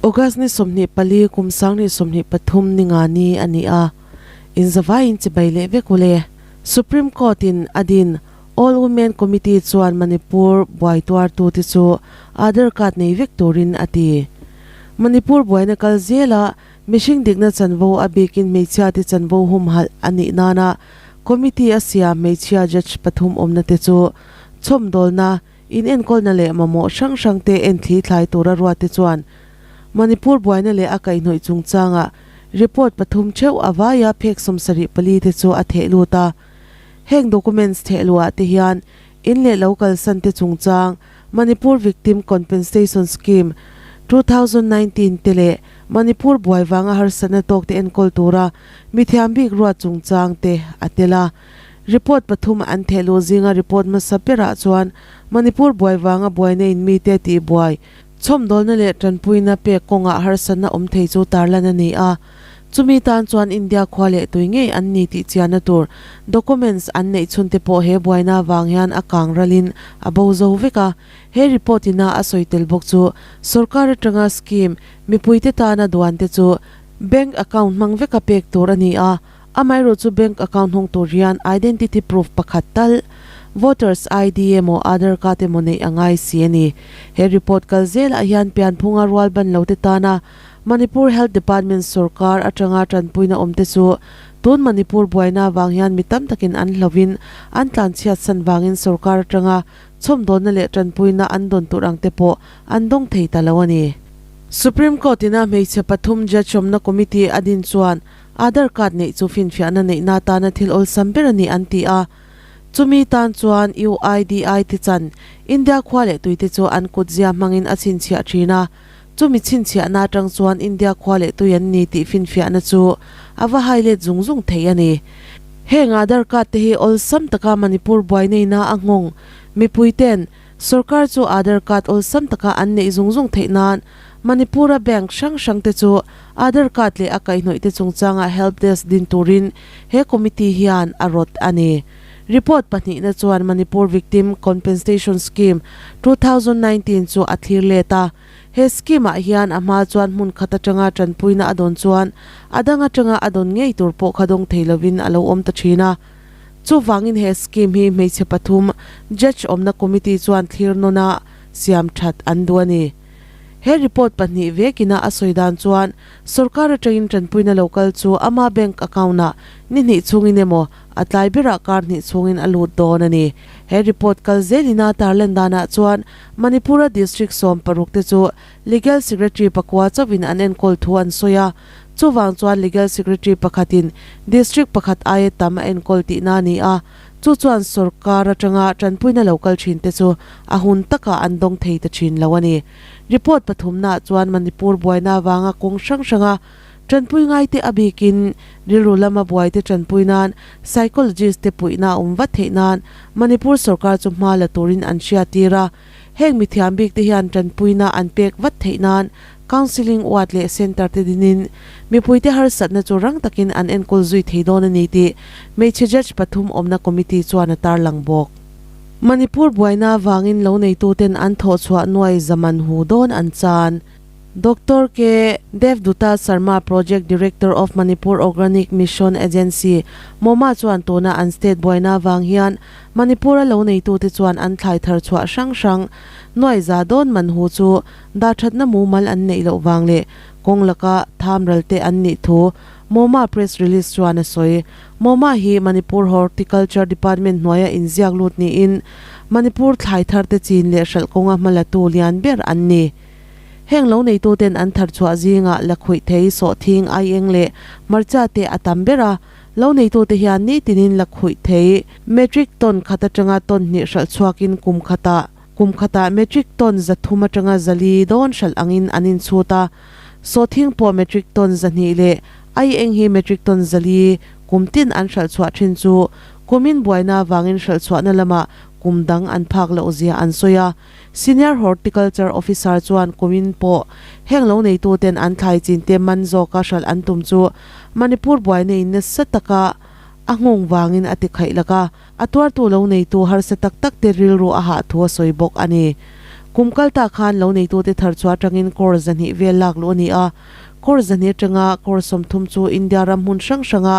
August ni 24 kum 2023 ni nga ni a ni a, inzavaiin chibai leh vek ule. Supreme Court in a din All Women Committee chuan Manipur buai tuartute chu Aadhaar card nei vek turin a ti. Manipur buaina kal zela mihring dikna chanvo a bikin hmeichhiate chanvo humhalh a nih nana committee a siam hmeichhia judge pathum awmna te chu chhawmdawlna, inenkawlna leh mamawh hrang hrangte enthli thlai tura ruatte chuan Manipur buaina leh a kaihhnawih chungchanga report pathum theuh a vaia phek 74 te chu a theh lut a. Heng documents theh luhah te hian in leh lo kalsan te chungchang Manipur Victim Compensation Scheme, 2019 te leh Manipur buai vanga harsatna tawk te enkawl tura mithiam bik ruat chungchang te a tel a. Report pathum an theh luh zinga report hmasa berah chuan Manipur buai vanga buaina in mite tihbuai chhawmdawlna leh tanpuina pek kawngah harsatna awm thei chu tarlan a ni a. Chumi tan chuan India khua leh tui ngei an ni tih chiahna tur documents an neih chhun te pawh he buaina vang hian a kang ralin a bo zo vek a. He report ina a sawi tel bawk chu sorkar atanga scheme mipuite tana duan te chu bank account hmang veka pek tur a ni a, amaherawh chu bank account hawng tur hian identity proof pakhat tal, voters ID emaw Aadhaar card emaw neih a ngai si a ni. He report kal zelah hian pianphunga rual ban lo te tana Manipur Health Department sorkar atanga tanpuina awmte chu tun Manipur buaina avang hian mi tam takin an hlovin an tlanchhiat san vangin sorkar atanga chhawmdawnna leh tanpuina an dawn tur ang te pawh an dawng thei ta lo a ni. Supreme Court ina hmeichhe pathum judge awmna committee a din chuan Aadhaar card neih chu finfiahna neihna atana thil awlsam ber a ni an ti a. Chumi tan chuan UIDAI te chan India khua leh tuite chu an kutzia hmangin a chhinchhiah thin a. Chumi chhinchhiahna atang chuan India khua leh tui an ni tih finfiahna chu a va hai let zung zung thei a ni. Heng Aadhaar card te hi awlsam taka Manipur buai neina a nghawng mipui ten sorkar chu Aadhaar card awlsam taka an neih zung zung theih nan Manipur-a bank hrang hrang te chu Aadhaar card leh a kaihhnawih te chungchanga help desk din turin he committee hian a rawt a ni. Report pahnihna chuan Manipur Victim Compensation Scheme, 2019 chu a thlir let a. He scheme ah hian a hma chuan hmun khat atanga tanpuina a dawn chuan a dang atanga a dawn ngei tur pawh kha dawng thei lovin a lo awm ta thin a. Chuvangin he scheme hi hmeichhe pathum judge awmna committee chuan thlir nawna siam that an duh a ni. He report pahnih vekina a sawi dan chuan sorkar atangin tanpuina lo kal chu ama bank account ah ni hnih chhungin emaw a tlai berah kar hnih chhungin a lut dawn a ni. He report kal zelina tarlan danah chuan Manipur-a district 16 te chu Legal Secretary pakua chauhin an enkawl thu an sawi a, chuvang chuan Legal Secretary pakhatin district pakhat aia tam a enkawl tihna a ni a, chu chuan sorkar atanga tanpuina lo kal thin te chu a hun takah an dawng thei ta thin lo a ni. Report pathumnaah chuan Manipur buaina avanga kawng hrang hranga Tanpui ngaite a bikin rilru lama buaite tanpui nan psychologist te puihna a awm vat theih nan Manipur sorkar chu hma la turin an hriattir a. Heng mithiam bik te hian tanpuina an pek vat theih nan counselling ward leh centre te dinin mipuite harsatna chu rang takin an enkawl zui thei dawn a ni tih hmeichhe judge pathum awmna committee chuan a tarlang bawk. Manipur buaina avangin lo neituten an thawhchhuah nuai zaman hu dawn an chan. Doctor K. Devdutta Sharma, Project Director of Manipur Organic Mission Agency, MOMA chuan tuna an state buaina avang hian Manipur-a lo neitute chuan an thlai thar chhuah hrang hrang nuai za dawn man hu chu dahthatna mumal an neih loh vang leh kawng laka tham ral te an nih thu MOMA press release chuan a sawi. MOMA hi Manipur Horticulture Department hnuaia inziak lut niin Manipur thlai thar te chin leh hralh kawnga hmalatu lian ber an ni. Heng lo neituten an thar chhuah zingah lakhuih thei, sawhthing, aieng leh hmarcha te a tam ber a. Lo neitute hian nitinin lakhuih thei metric ton khat atanga ton hnih hralh chhuakin kum khatah kum khatah metric ton 300 atanga 400 dawn hralh angin an inchhut a. Sawhthing pawh metric ton 200 leh aieng hi metric ton 400 kum tin an hralh chhuah thin chu kumin buaina avangin hralh chhuahna lamah kum dang an phak loh zia an sawi a. Senior Horticulture Officer chuan kumin pawh heng lo neituten an thlai chinte man zawka hralh an tum chu Manipur buaina in nasa taka a nghawng vangin a ti khaih lak a, a tuartu lo neitu harsa tak tak te rilru a hah thu a sawi bawk a ni. Kum kal ta khan lo neitute thar chhuah atangin crore 200 vel lak luh a ni a, crore 200 atanga crore 30 chu India ram hmun hrang hranga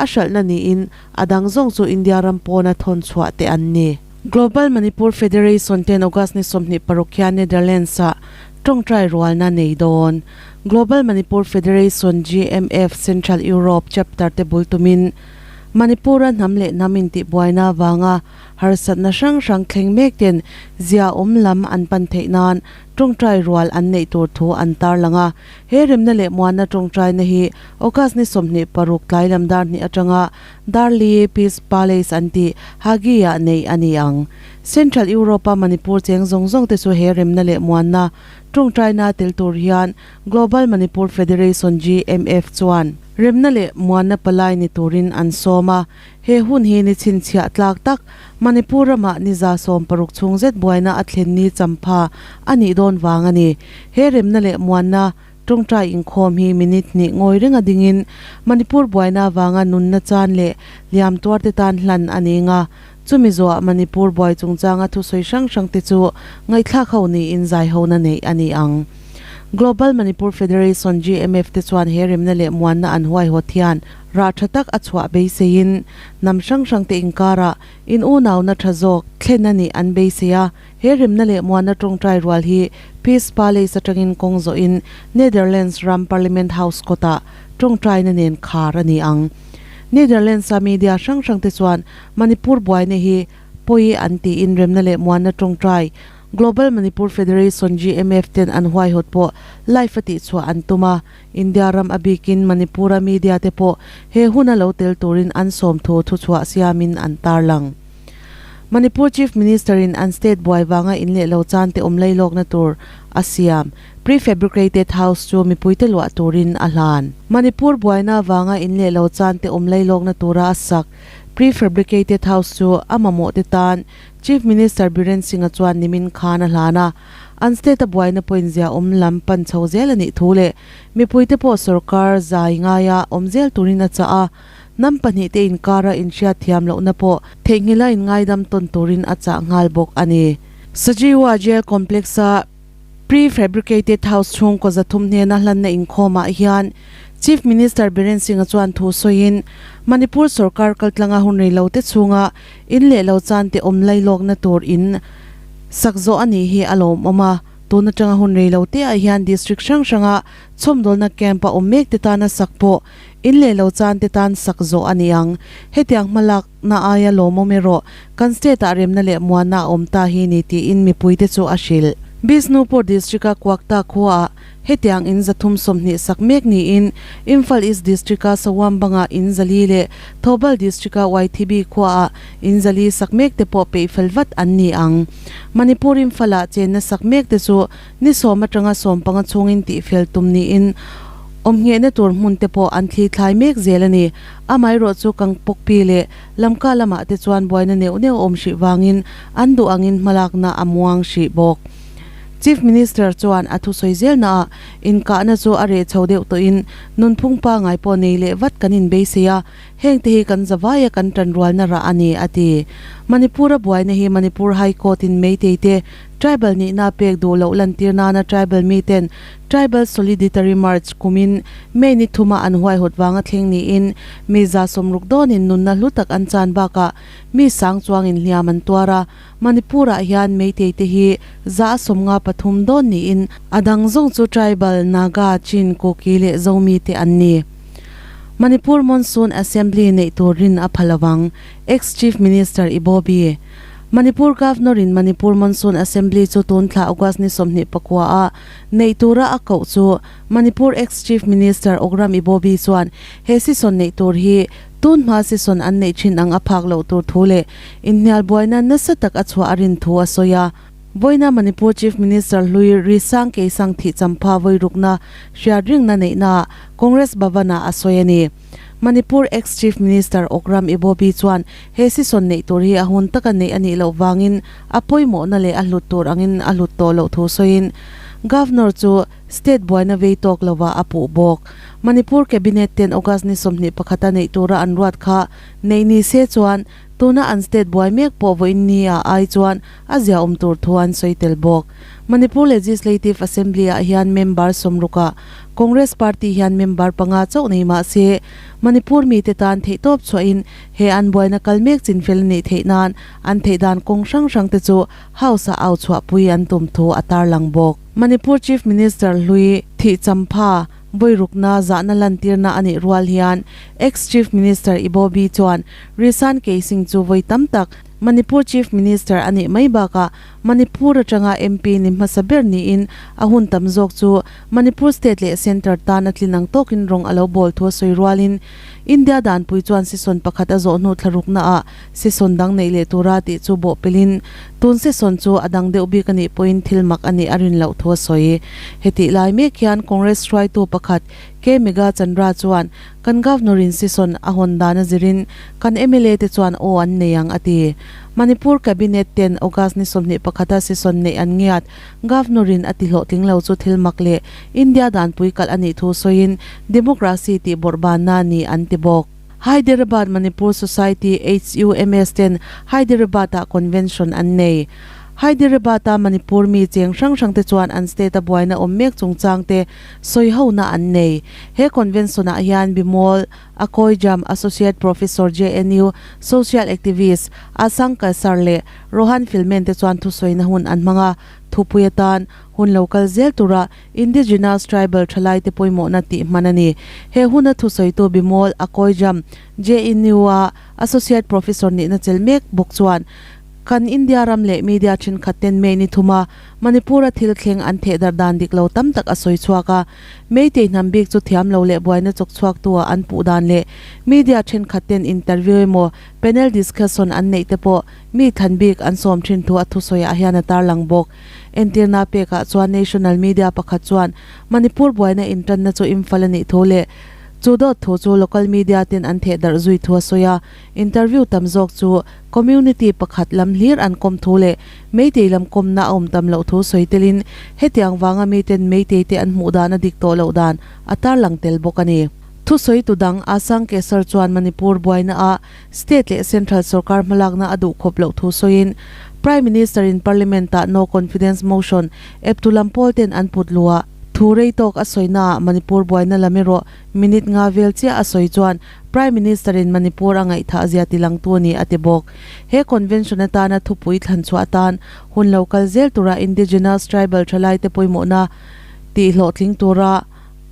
a hralhna niin a dang zawng chu India ram pawna thawn chhuah te an ni. Global Manipur Federation ten August ni 26 hian Netherlands-ah tawngtai rualna nei dawn. Global Manipur Federation, GMF, Central Europe Chapter te bul tumin Manipur-a hnam leh hnam intihbuaina avanga harsatna hrang hrang thleng mek ten zia awm lam an pan theih nan tawngtai rual an neih tur thu an tarlang a. He remna leh muanna tawngtaina hi August ni 26 tlai lam dar hnih atanga Darli Peace Palace an tih Hague-ah neih a ni ang. Central Europe-a Manipur cheng zawng zawng te chu he remna leh muanna tawngtaina tel tur hian Global Manipur Federation, GMF, chuan remna leh muanna palai ni turin an sawm a. He hun hi ni chhinchhiah tlak tak Manipur ramah ni 16 chhung zet buaina a thlen ni champha a nih dawn vang a ni. He remna leh muanna tawngtai inkhawm hi minute hnih ngawi renga dingin Manipur buaina avanga nunna chan leh liam tuarte tan hlan a ni nga. Chumi zawhah Manipur buai chungchanga thusawi hrang hrang te chu ngaihthlak ho niin zai hona neih a ni ang. Global Manipur Federation, GMF, te chuan he remna leh muanna an huaihawt hian rah tha tak a chhuah beiseiin hnam hrang hrang te inkarah in unauna tha zawk thlen a nih an beisei a. He remna leh muanna tawngtai rual hi Peace Palace atangin kawng zawhin Netherlands ram Parliament House kawtah tawngtaina nen khar a ni ang. Netherlands-a media hrang hrang te chuan Manipur buaina hi pawi an tiin remna leh muanna tawngtai Global Manipur Federation, GMF, ten an huaihawt pawh live a tihchhuah an tum a. India ram a bikin Manipur-a media te pawh he huna lo tel turin an sawm thu thuchhuah siamin an tarlang. Manipur Chief Minister-in an state buai vanga in leh lo chan te awm lailawkna tur a siam Prefabricated House chu mipuite luah turin a hlan. Manipur buaina vanga in leh lo chan te awm lailawkna tura a sak Prefabricated House chu a mamawh te tan Chief Minister Biren Singh-a chuan nimin khan a hlan a, an state-a buaina pawhin zia awm lam pan chho zel a nih thu leh mipuite pawh sorkar zai ngaia awm zel turin a chah a, hnam pahnihte inkara inhriat thiam lohna pawh theihnghilha inngaidam tawn turin a chah nghal bawk a ni. Sajiwa Jail Complex-a Prefabricated House chhungkaw 300 hnena hlanna inkhawmah hian Chief Minister Biren Singh-a chuan thu sawiin Manipur sorkar kaltlanga hun rei lo te chhunga in leh lo chan te awm lailawkna tur in sak zawh a nih hi a lawmawm a. Tun atanga hun rei lo te ah hian district hrang hranga chhawmdawlna camp a awm mek te tana sak pawh in leh lo chan te tan sak zawh a ni ang. Hetiang hmalak na aia lawmawm erawh kan state ah remna leh muanna a awm ta hi ni tiin mipuite chu a hrilh. Bishnupur district-a Kwakta khuaah hetiang in 320 sak mek niin Imphal East district-a Sawambanga in 400 leh Thoubal district-a Waithibi khuaah in 400 sak mek te pawh peih fel vat an ni ang. Manipur Imphal-ah chenna sak mek te chu Ni 10 atanga 15 chhungin tihfel tum niin awmnghehna tur hmun te pawh an thli thlai mek zel a ni. Amaherawh chu Kangpokpi leh Lamka lamah te chuan buaina neuh neuh awm hrih vangin an duh angin hmalakna a muang hrih bawk. Chief Minister chuan a thusawi zelnaah inkahna chu a reh chho deuh tawhin nunphung pangai pawh nei leh vat kan inbeisei a, Heng te hi kan zavaia kan tanrualna rah a ni, a ti. Manipur-a buaina hi Manipur High Court-in Meitei te tribal nihna pek duh loh lantir nana tribal miten Tribal Soliditary March kumin May ni thuma an huaihawt vanga thleng niin mi 60 dawnin nunna hlu tak an chan bakah mi sang chuangin hliam an tuar a. Manipur-ah hian Meitei te hi 53 dawn niin a dang zawng chu tribal, Naga, Chin, Kuki leh Zomi te an ni. Manipur Monsoon Assembly neih tur rin a pha lovang, Ex-Chief Minister Ibobi. Manipur Governor-in Manipur Monsoon Assembly chu tun thla August ni 29 a neih tura a koh chu Manipur Ex-Chief Minister Okram Ibobi chuan he session neih tur hi tun hma session an neih thin ang a phak loh tur thu leh inhnial buaina nasa tak a chhuah a rin thu a sawi a. Vawiina Manipur Chief Minister hlui Risang Keisang thih champha vawirukna hriat ringna neihnaah Congress Bhavan-ah a sawi a ni. Manipur Ex-Chief Minister Okram Ibobi chuan he session neih tur hi a hun taka neih a nih loh vangin a pawimawhna leh a hlut tur angin a hlut tawh loh thu sawiin Governor chu State buaina vei tawk lovah a puh bawk. Manipur Cabinet ten August ni 21 a neih tura an ruat kha neih ni se chuan Tuna an state buai mek pawh vawiin ni ah ai chuan a ziaawm tur thu an sawi tel bawk. Manipur Legislative Assembly ah hian member sawmruk ah Congress party hian member panga chauh nei mah se Manipur mite tan theihtawp chhuahin he an buaina kal mek chinfel a nih theih nan an theih dan kawng hrang hrang te chu House ah au chhuahpui an tum thu a tarlang bawk. Manipur Chief Minister hlui thih champha Vawirukna zahna lantirna a nih rual hian Ex-Chief Minister Ibobi chuan Risan Keising chu vawi tam tak Manipur Chief Minister a nih mai bakah Manipur atanga MP ni hmasa ber niin a hun tam zawk chu Manipur State leh Centre tan a tlin ang tawkin rawng a lo bawl thu a sawi rualin India danpui chuan session pakhat a zawh hnu thlarukna ah session dang neih leh tura tih chu bawh pelin tun session chu a dang deuh bik a nih pawhin thil mak a nih a rin loh thu a sawi. Hetih lai mek hian Congress hruaitu pakhat K Megha Chandra chuan kan Governor in session a hawn dan a zirin kan mla te chuan aw an nei ang a ti. Manipur Cabinet ten August ni 21 a session neih an ngiat Governor in a ti hlawhtling lo chu thil mak leh India danpui kalh a nih thu sawiin democracy tih bawrhbanna a ni an ti bawk. Hyderabad Manipur Society, HUMS, ten Hyderabad-ah convention an nei. Hyderabad-a Manipur mi cheng hrang hrang te chuan an state-a buaina awm mek chungchang te sawi hona an nei. He convention-ah hian Bimol Akoijam, Associate Professor JNU, Social Activist Asang Kaisar leh Rohan Filmen te chuan thusawina hun an hmang a, thupui atan hun lo kal zel tura Indigenous Tribal thalaite pawimawhna tih hman a ni. He huna thusawitu Bimol Akoijam, JNU-a Associate Professor nihna chel mek bawk chuan, Kan India ram leh media thenkhat ten May ni thuma Manipur-a thil thleng an theh darh dan dik lo tam tak a sawi chhuak a. Meitei hnam bik chu thiam lo leh buaina chawk chhuaktu-ah an puh dan leh media thenkhat ten interview emaw panel discussion an neih te pawh mi thlan bik an sawm thin thu a thusawiah hian a tarlang bawk. Entirna pekah chuan national media pakhat chuan Manipur buaina intanna chu Imphal a nih thu leh chu dawt thu chu local media ten an theh darh zui thu a sawi a. Interview tam zawk chu community pakhat lam hlir an kawm thu leh Meitei lam kawmna a awm tam loh thu sawi telin hetiang vanga miten Meitei te an hmuh dan a dik tawh loh dan a tarlang tel bawk a ni. Thusawitu dang Asang Kesar chuan Manipur buaina ah State leh Central sorkar hmalakna a duh khawp loh thu sawiin Prime Minister in Parliament ah no confidence motion eptu lam pawl ten an put luh a thu rei tawk a sawina ah Manipur buaina lam erawh minute nga vel chiah a sawi chuan Prime Minister in Manipur a ngaihthah zia tilangtu a ni a ti bawk. He convention atana thupui thlan chhuah atan hun lo kal zel tura indigenous tribal thalaite pawimawhna tih hlawhtling tura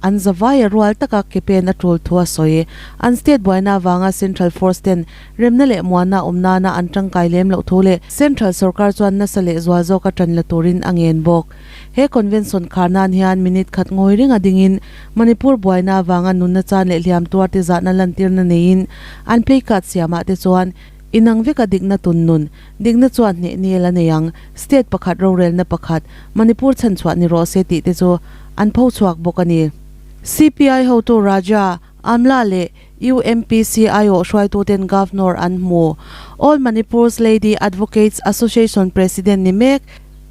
An zavai a rual taka ke pen a tul thu a sawi. An state buaina avanga Central Force ten remna leh muanna awm nana an tangkai lem loh thu leh Central sorkar chuan nasa leh zual zawka tan la turin a ngen bawk. He convention khar nan hian minute khat ngawi reng a dingin Manipur buaina avanga nunna chan leh hliam tuarte zahna lantirna neiin an play card siamah te chuan inang veka dikna tun nun, dikna chuan hneh nel a nei ang, state pakhat rorelna pakhat, Manipur chhanchhuah ni rawh se tih te chu an pho chhuak bawk a ni. CPI hotu Raja, Amla leh UMPC aiawh hruaituten Governor an hmu. All Manipur's Lady Advocates Association President ni mek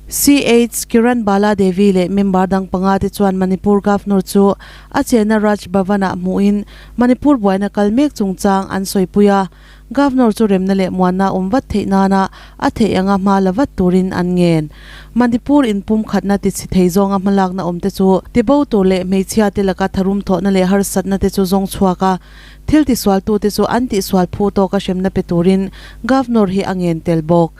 CH Kiran Bala Devi leh member dang panga te chuan Manipur Governor chu a chenna Raj Bhavan-ah hmuhin Manipur buaina kal mek chungchang an sawipui a. Governor chu remna leh muanna awm vat theih nana a theih anga hma la vat turin an ngen. Manipur in pumkhatna ti chhi thei zawnga hmalakna awm te chu tibo tur leh hmeichhia te laka tharum thawhna leh harsatna te chu zawng chhuak a, thil tisualtu te chu an tihsual phu tawka hremna pe turin Governor hi a ngen tel bawk.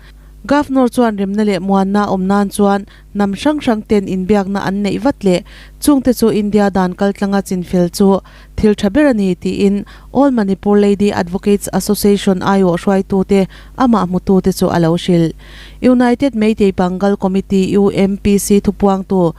Governor chuan remna leh muanna awm nan chuan Hnam hrang hrang ten inbiakna an neih vat leh chungte chu India dan kaltlanga chinfel chu thil tha ber a ni tiin All Manipur Lady Advocates Association aiawh hruaitute amah hmutute chu a lo hrilh. United Meitei Pangal Committee, UMPC, thupuangtu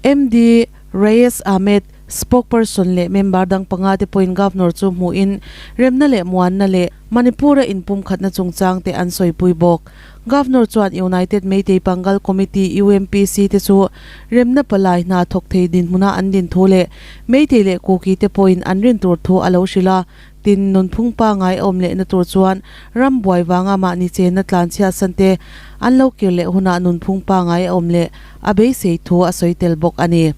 MD Reyes Ahmed, Spokesperson leh member dang panga te pawhin Governor chu hmuhin remna leh muanna leh Manipur-a inpumkhatna chungchang te an sawipui bawk. Governor chuan United Meitei Pangal Committee, UMPC, te chu remna palai hna thawk thei dinhmuna an din thu leh Meitei leh Kuki te pawhin an rin tur thu a lo hrilh a, tin nunphung pangai a awm lehna tur chuan ram buai vanga mahni chenna tlanchhiatsan te an lo kir leh hunah nunphung pangai a awm leh a beisei thu a sawi tel bawk a ni.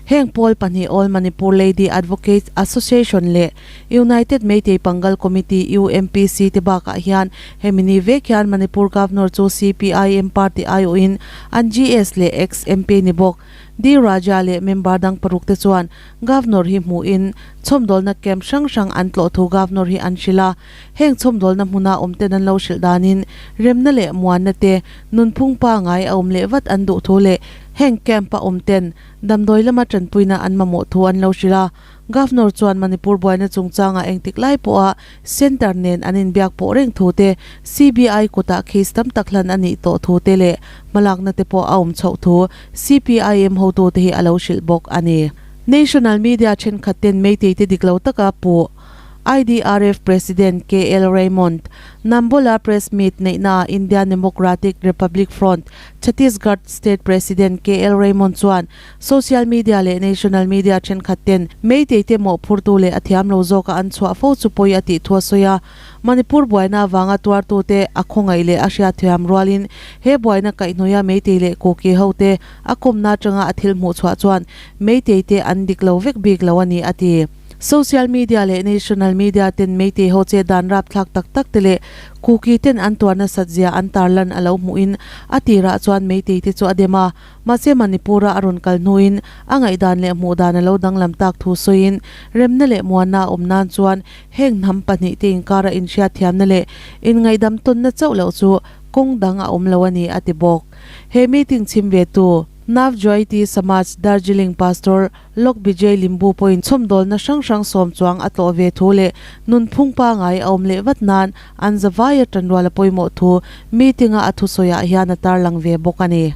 Heng pawl pahnih All Manipur Lady Advocates Association leh United Meitei Pangal Committee, UMPC, te bakah hian hemi ni vek hian Manipur Governor chu CPIM party aiawhin an GS leh ex-MP ni bawk D Raja leh member dang paruk te chuan Governor hi hmuhin chhawmdawlna camp hrang hrang an tlawh thu Governor hi an hrilh a. Heng chhawmdawlna hmuna awmten an lo hrilh danin remna leh muanna te nunphung pangai a awm leh vat an duh thu leh heng camp-a awmten damdawi lama tanpuina an mamawh thu an lo hrilh a. Governor chuan Manipur buaina chungchangah engtik lai pawha Centre nen an inbiak pawh reng thu te, CBI kutah case tam tak hlan a nih tawh thu te leh hmalakna te pawh a awm chhoh thu CPIM hotute hi a lo hrilh bawk a ni. National media thenkhat ten Meitei te dik lo taka puh IDRF President KL Raymond, Nambola Press Meet neihnaah Indian Democratic Republic Front, Chhattisgarh State President KL Raymond chuan Social media leh national media thenkhat ten Meitei te mawhphurtu leh a thiam lo zawka an chhuah fo chu pawi a tih thu a sawi a. Manipur buaina avanga tuartute a khawngaih leh a hriatthiam rualin he buaina kaihhnawia Meitei leh Kuki hote a kawmna atanga a thil hmuh chhuah chuan Meitei te an dik lo vek bik lo a ni a ti. Social media leh national media ten Meitei ho che dan rapthlak tak tak te leh Kuki ten an tuar nasat zia an tarlan a lo hmuhin a tirah chuan Meitei te chu a dem a. Mahse Manipur-a a rawn kal hnuin a ngaihdan leh hmuhdan a lo danglam tak thu sawiin remna leh muanna a awm nan chuan heng hnam pahnihte inkara inhriatthiamna leh inngaihdam tawnna chauh loh chu kawng dang a awm lo a ni a ti bawk. He meeting chhim ve tu Nav Jyoti Samaj Darjeeling Pastor Lok Bijay Limbu pawhin chhawmdawlna hrang hrang sawm chuang a tlawh ve thu leh nunphung pangai a awm leh vat nan an zavaia tanrual a pawimawh thu meeting-a a thusawiah hian a tarlang ve bawk a ni.